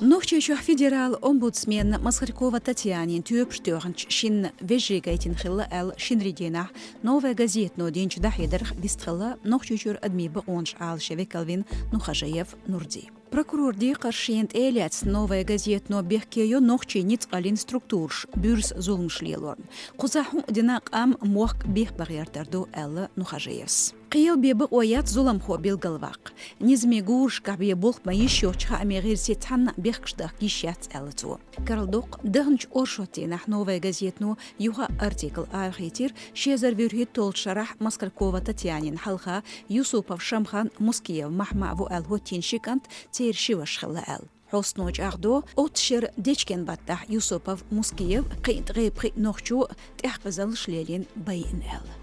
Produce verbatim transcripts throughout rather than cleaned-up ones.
Нохчийчохь федерал омбудсменна Москалькова Татьянин тоьпаш тоьхнача шинна вежарий гайтина хилла аьлла, шинарин дийнахь «Новая газетано» динчу дӀахьедарх вистхилла Нохчийчуьра адамийн бакъонаш Ӏалашъян векал вина Нухажиев Нурди. Прокуроран декхарш шена тӀе а лаьцна, «Новая газетано» бехке йо нохчийн ницкъаллин структураш буьрса зуламаш лелорна. Кхузахь хӀума дина къам, мохк бехк бан гӀертар ду, аьлла Нухажиевс. Кхел бе бакъо яц зуламхо билгалваккха. Низамийн гурашкахь бе болх бан йиш йоцчу хаамийн гӀирсийн цхьанна бехкаш дахка йиш яц, аьлла цо. Карладоккху, дахначу оршот дийнахь «Новая газетано» юха артикл арахецира ши эзар вуьрхӀитталгӀачу шарахь Москалькова Татьянина хьалха Юсупов Шамхан, Мускиев Махьма а ву аьлла хӀоттийна ши кӀант, церан ши ваша хилла аьлла. Хьостано чӀагӀдо, оццу шеран дечкен баттахь Юсупов, Мускиев, кхин а ткъе пхиъ нохчо тӀаьхьакхезаллаш лелийна, байина аьлла.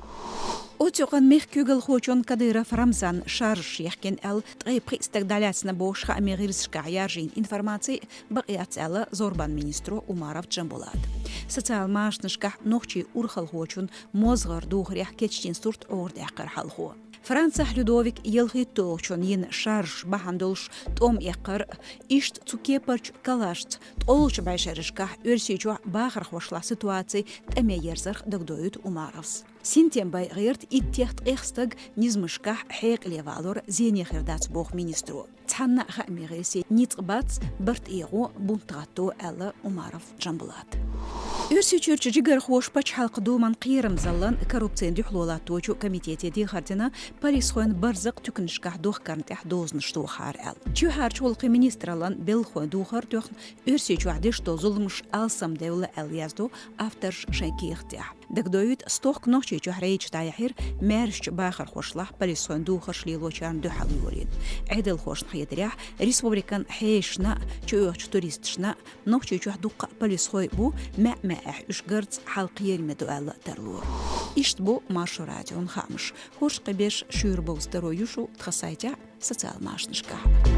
Оццу юкъанна мехкан куьйгалхочунна Кадыров Рамзанна шаржаш яхкина аьлла, ткъе пхиъ стаг дӀалаьцна бохуш хаамийн гӀирсашкахь яржийна информаци бакъ яц аьлла зорбанан министро Умаров Джамбулата. Социал машанашкахь нохчийн урхалхочун мозгӀар духарехь кечдина сурт Ӏорадаьккхира хьалхо. Францехь Людовик ялхитталгӀачунна йина шаржаш бахьана долуш тӀом эккхар а, иштта цу кепарчу калашца ткъолгӀачу бӀешерашкахь Оьрсийчохь бахархошлахь ситуаци тӀаме ерзарх дагадоуьйту Умаровс. Синтем бай гӀерта иттех-ткъех стаг низамашкахь хьекъале валор зене хир дац, боху министро. Цхьанна а хаамийн гӀирсийн ницкъ бац барт эгӀо, бунт гӀатто, аьлла Умаров Джамбулата. Оьрсийчуьрчу жигархоша Пачхьалкхан Думан кхерамзаллин коррупцина дуьхьало латточу комитете дехар дина полисхойн барзакъ туьканашкахь дохкарна тӀехь дозанаш тохар аьлла. Чоьхьарчу гӀуллакхийн министраллин белхахойн духар тоьхна Оьрсийчохь деш долу зуламаш алсамдевлла аьлла, яздо авторш шайн кехатехь. Дагадоуьйту, стохка Нохчийчохь рейдаш дӀаяьхьира маьршачу бахархошлахь полисхойн духарш лелочарна дуьхьал йолийна. Ӏедалхошна хетарехь, республикан хьешашна а, чуоьхучу туристашна а Нохчийчохь дуккха а полисхой а бу, маьӀ-маьӀехь уьш гарца хьал кхераме ду аьлла тарлора. Иштта бу Маршо радион хаамаш. ХӀорш кхин берш шуьйра бовза таро ю шун тхан сайтехь, социал машанашкахь.